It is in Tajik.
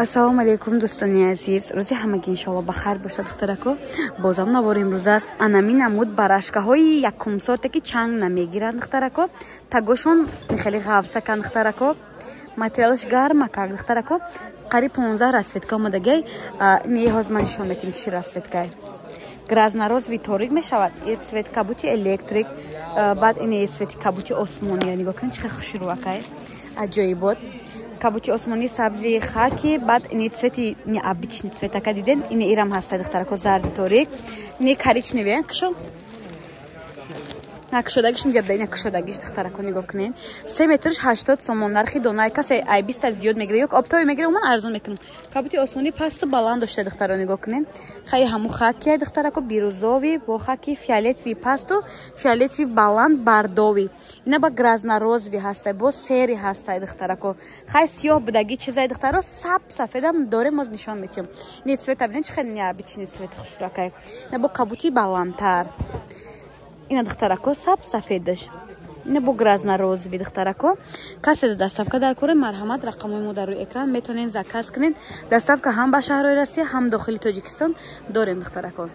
Ассалому алайкум, дӯстони азиз, рӯзи ҳамагӣ иншоалло ба хайр бошад. Духтарако, бозам навори имрӯз аст. Анами намуд барашкаҳои якумсорте, ки чанг намегиранд, духтарако, тагошон хеле ғафсакан, духтарако, материалаш гармакак, духтарако, қариб 15 расцветка омадагай. Не, ҳоз ман нишон метим, чӣ расцветкай. Грязно-розовый торик мешавад, ир цвет кабути электрик, баъд ине цвети кабути осмония. Нигоҳ кунед, чӣ хел хушрӯакай, аҷоибот. Кабути осмонӣ, сабзи хаки, баъд ини цвети необычный цветака диден, ини ирам ҳаста, духтарако, зарди торик, ини коричневый кишо на кушодагиш инҷа, ина кушодагиш, духтарако, нигоҳ кунед. 3 метрш 80 сомон нархи дона. Касе ай 20-та зиёд мегира ё оптовый мегира, уман арзон мекунам. Кабути осмонӣ пасту баланд дошта, духтаро, нигоҳ кунед. Хай, ҳаму хакия, духтарако, бирюзовый бо хаки, фиолетовый пасту фиолетовый баланд, бордовый, ина ба грязно-розовый ҳастай, бо серый ҳастай, духтарако. Хай, сиёҳ будагӣ чизай, духтаро, саб сафедам дорем, моз нишон метиҳам. Ини цвета бинед, чӣ хеле необычный цвет, хушракай. Ина бо кабути баландтар, ина, духтарако, саб сафедаш, ина бо грязно-розовый. Духтарако, касе доставка дар кора, марҳамат, рақамҳои мо дар рӯи экран, метавонед заказ кунед. Доставка ҳам ба шаҳрҳои Россия, ҳам дохили Тоҷикистон дорем, духтарако.